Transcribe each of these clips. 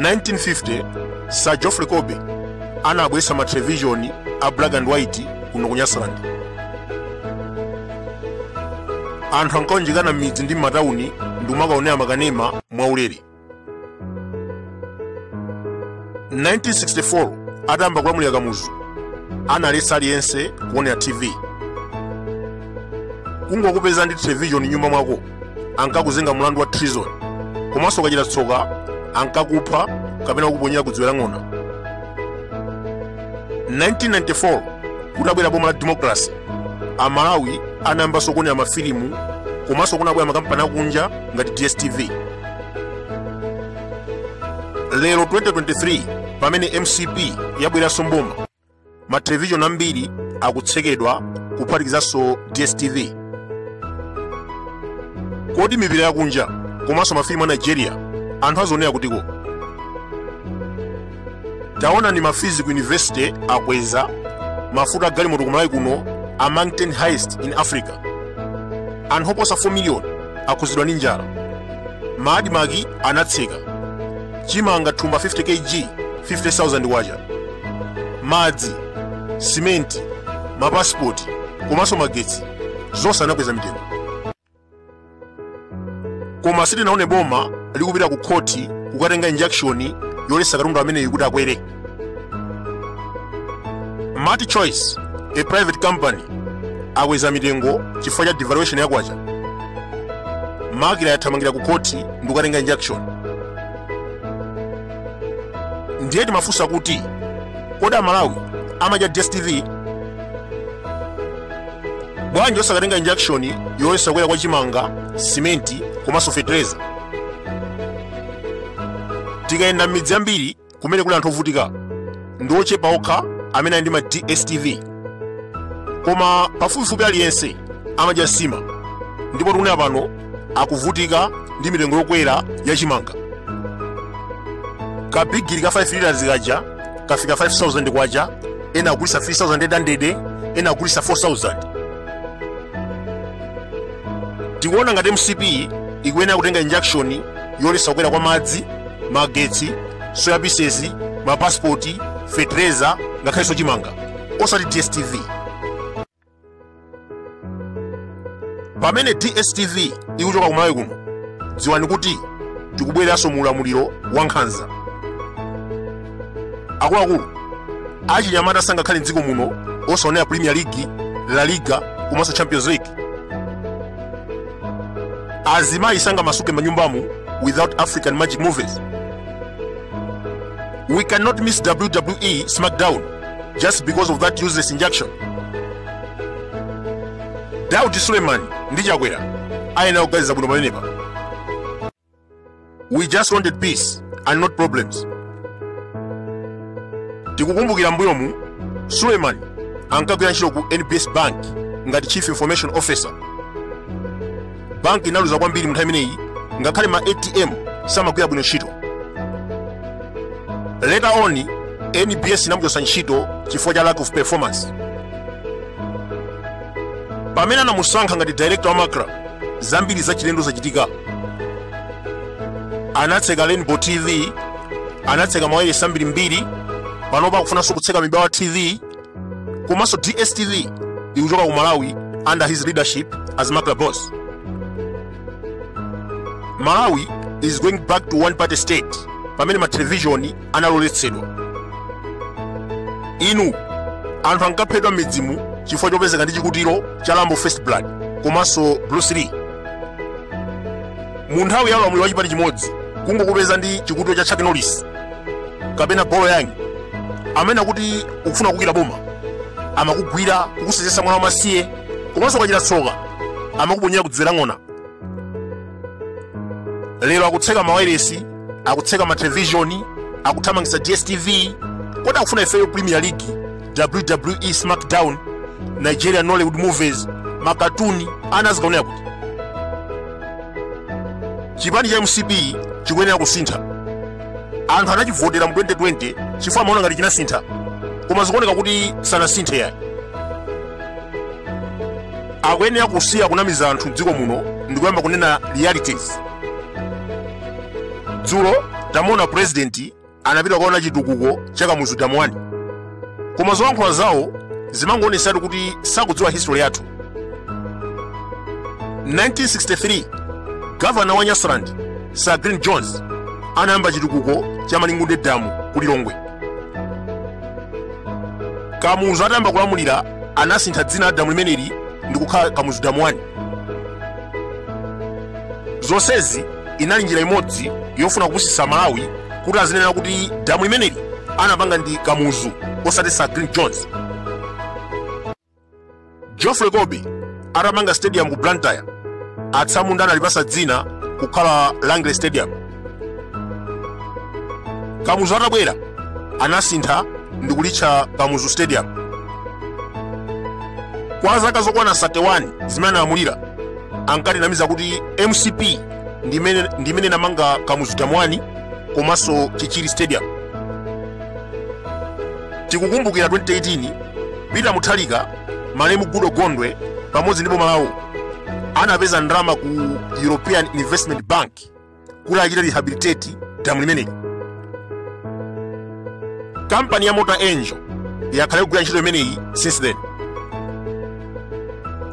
1950 Sir Geoffrey Colby anabweretsa ma television a black and white kuno ku Nyasaland. Anthu ankaunjikana m'midzi ndi m'matawuni ndi kumakaonera makanema mwaulere. 1964 atayamba kulamulira Kamuzu, analetsa aliyense kuonera TV. Kungokupeza ndi television nyumba mwako ankakuzenga mlandu wa treason, komanso ukachita tsoka ankakupha kapena kukuponyera ku dziwe la ng'ona. 1994 kutabwera boma la democracy, Amalawi anayambanso kuonera mafilimu komanso kunabwera makampani akunja ngati DStv. Lero 2023 pamene MCP yabweranso mboma, ma television ambiri akutsekedwa kuphatikizanso DStv. Kodi mipira yakunja komanso mafilimu a Nigeria anthu azionera kutiko? Taonani ma fees ku university akweza, mafuta a galimoto ku Malawi kuno among 10 highest in Africa. Anthu oposa 4 million akhuzidwa ndi njala. Ma ADMARC anatseka. Chimanga thumba 50 kg 50,000 kwacha. Madzi, simenti, mapasipoti komanso magetsi zonse anakweza mitengo. Koma sitinaone boma likupita ku khoti kukatenga injunction yoletsa katundu ameneyu kuti akwere. MultiChoice, a private company, akweza mitengo chifukwa cha devaluation ya kwacha. MACRA yathamangira ku khoti ndi kukatenga injunction. Ndiye timafunsa kuti kodi Amalawi amadya DStv? Bwanji osakatenga injunction yoletsa kukwera kwa chimanga, simenti komanso fetereza? Tikayenda m'midzi yambiri kumene kuli anthu ovutika, ndi ochepa okha amene ali ndi ma DStv, koma pafupifupi aliyense amadya nsima, ndipo tikunena pano akuvutika ndi mitengo yokwera ya chimanga. Kabigiri ka 5 liters kaja kafika 5000 kwacha, ena agulisa 3800, ena agulisa 4000. Tikuona ngati MCP ikuyenera kutenga injunction yoletsa kukwera kwa madzi, magetsi, soya pieces, mapasipoti, fetereza ngakhalenso chimanga, osati DStv. Pamene DStv ikuchoka ku Malawi kuno, dziwani kuti tikubwereranso mu ulamuliro wa nkhanza. Akuluakulu, achinyamata sangakhale mdziko muno osaonera Premier League, La Liga komanso Champions League. Azimayi sangamasuke manyumbamu without African Magic Movies. We cannot miss WWE SmackDown just because of that useless injunction. Daudi Suleiman ndi Chakwera ayenera kuganiza bwino pamenepa. We just wanted peace and not problems. Tikukumbukira mbuyomu Suleiman ankagwira ntchito ku NBS Bank ngati Chief Information Officer. Banki inaluza kwambiri mu nthawi imeneyi, ngakhale ma ATM samagwira bwino ntchito. Later on NBS inamuchotsa ntchito chifukwa cha lack of performance. Pamene anamusankha ngati director wa MACRA, zambiri zachilendo zachitika. Anatseka Rainbow TV, anatseka mawayilesi ambirimbiri, panopa akufunanso kutseka Mibawa TV komanso DStv ikuchoka ku Malawi under his leadership as MACRA boss. Malawi is going back to one party state pamene ma television analoletsedwa. Inu anthu ankaphedwa m'midzimu chifukwa chopezeka ndi chikutiro cha Rambo First Blood komanso Bruce Lee. Mu nthawi ya ulamuliro wa chipani chimodzi, kungokupeza ndi chikutiro cha Chuck Norris kapena Bolo Yang amene akuti ukufuna kuukira boma, amakugwira kukusenzetsa mwana wamasiye, komanso ukachita tsoka amakuponyera kudziwe la ng'ona. Lero akutseka mawayilesi, akutseka matelevishoni, akuthamangitsa DStv. Kodi akufuna ifeyo Premier League, WWE SmackDown, Nigeria Nollywood movies, makatuni ana azikaonera kuti? Chipani cha MCP chikuyenera kusintha. Anthu anachivotera mu 2020 chifukwa amaona ngati chinasintha, koma zikuoneka kuti sanasinthe yayi. Akuyenera kusiya kunamiza anthu mdziko muno ndikuyamba kunena realities. Dzulo Tamuona president anapita kukaona chitukuko cha Kamuzu Dam 1, koma zolankhula zawo zimangoonetsatu kuti sakudziwa history yathu. 1963 gavana wa Nyasaland Sir Glyn Jones anayamba chitukuko cha Malingunde Damu ku Lilongwe. Kamuzu atayamba kulamulira anasintha dzina la damu limeneli ndi kukhala Kamuzu Dam 1. Zonsezi inali njira imodzi yofuna kupusitsa Malawi kuti azinena kuti damu limeneli anapanga ndi Kamuzu osati Sir Glyn Jones. Geoffrey Colby atamanga stadium ku Blantyre, atsamunda analipasa dzina kukhala Langley Stadium. Kamuzu atabwera anasintha ndi kulitcha Kamuzu Stadium. Kwa zaka zokwana 31 zimene analamulira ankatinamiza kuti MCP ndi imene inamanga Kamuzu Dam 1 komanso Chichiri Stadium. Tikukumbukira 2018 Peter Mutharika, malemu Goodall Gondwe pamodzi ndi boma lawo anapeza ndalama ku European Investment Bank kuti achite rehabilitate damu limeneli. Kampani ya Mota Angel yakhala ikugwira ntchito imeneyi since then.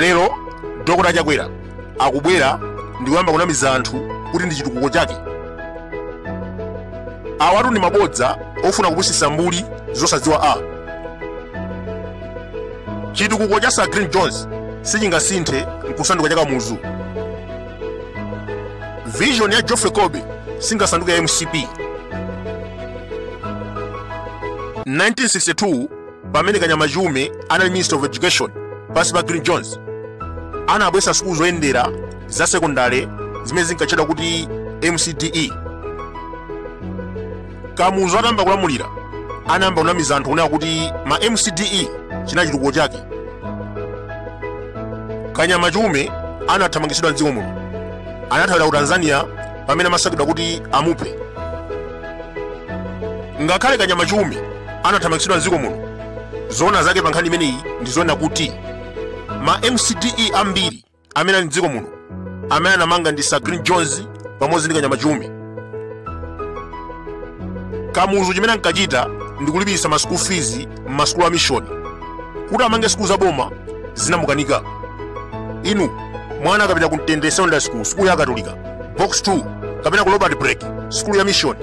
Lero Dr. Chakwera akubwera ndi kuyamba kunamiza anthu kuti ndi chitukuko chake. Awatu ndi mabodza ofuna kupusitsa mbuli zosadziwa a. Chitukuko cha Sir Glyn Jones sichingasinthe nkusanduka cha Kamuzu. Vision ya Geoffrey Colby singasanduke ya MCP. 1962 pamene Kanyama Chiume anali Minister of Education pansi pa Glyn Jones, anabweretsa sukulu zoyendera za sekondale zimene zinkatchedwa kuti MCDE. Kamuzu atayamba kulamulira anayamba kunamiza anthu kunena kuti ma MCDE chinali chitukuko chake. Kanyama Chiume anathamangitsidwa mdziko muno, anathawira ku Tanzania pamene amasakidwa kuti amuphe. Ngakhale Kanyama Chiume anathamangitsidwa mdziko muno, zoona zake pa nkhani imeneyi ndi zoona kuti ma MCDE ambiri amene ali mdziko muno amene anamanga ndi Sir Glyn Jones pamodzi ndi Kanyama Chiume. Kamuzu chimene ankachita ndi kulipirisa ma school fees m'masukulu a mission kuti amange sukulu za boma zinamukanika. Inu mwana akapita ku Mtendere Secondary School, sukulu ya Katolika, Box 2 kapena ku Robert Blake, sukulu ya mission,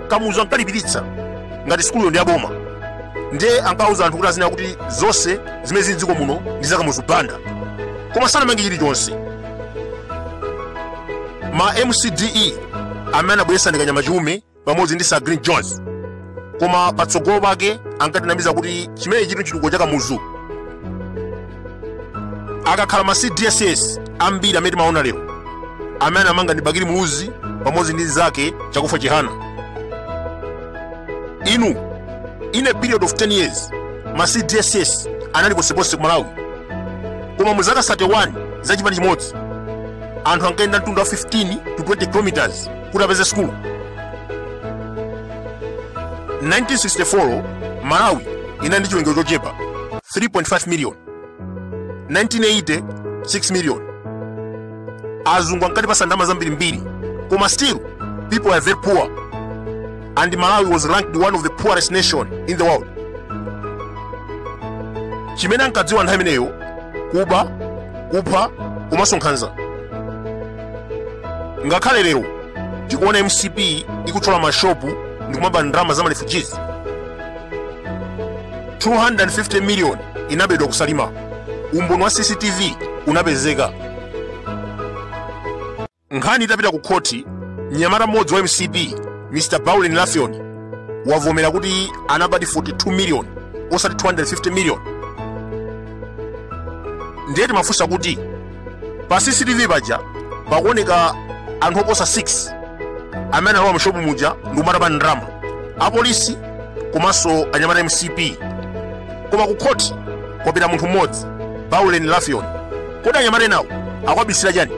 Kamuzu ankalipiritsa ngati sukuluyo ndi ya boma. Ndiye ankauza anthu kuti azinena kuti zonse zimene zili mdziko muno ndi za Kamuzu Banda, koma sanamange chilichonse. Ma MCDE amene anabweretsa ndi Kanyama Chiume pamodzi ndi Sir Glyn Jones, koma patsogolo pake ankatinamiza kuti chimene chitu chitukuko cha Kamuzu. Akakhala ma CDSS ambiri amene timaona lero amene anamanga ndi Bakili Muluzi pamodzi ndi nzake Chakufwa Chihana. Inu, in a period of 10 years ma CDSS anali ponseponse ku Malawi, koma mu zaka 31 za chipani chimodzi anthu ankayenda mtunda wa 15 to 20 kilometers kuti apeze sukulu. 1964 Malawi inali ndi chiwerengero chochepa 3.5 million, 1980 6 million. Azungu ankatipasa ndalama zambirimbiri, koma still people are very poor and Malawi was ranked one of the poorest nation in the world. Chimene ankadziwa nthawi imeneyo kuba, kupha komanso nkhanza. Ngakhale lero tikuona MCP ikuthyola mashopu ndi kumaba ndalama za ma refugees. 250 million inabedwa kusalima, umboni wa CCTV unapezeka. Nkhani itapita ku khoti, mnyamata mmodzi wa MCP Mr. Baulin Lafion wavomera kuti anabadi 42 million osati 250 million. Ndiye timafunsa kuti pa CCTV paja pakuoneka anthu oposa 6 amene analowa mshopu muja ndi kumatapa ndalama, apolisi komanso anyamata MCP, koma ku khoti kwapita munthu mmodzi, Baulin Lafion. Kodi anyamata enawo akuwabisira chani?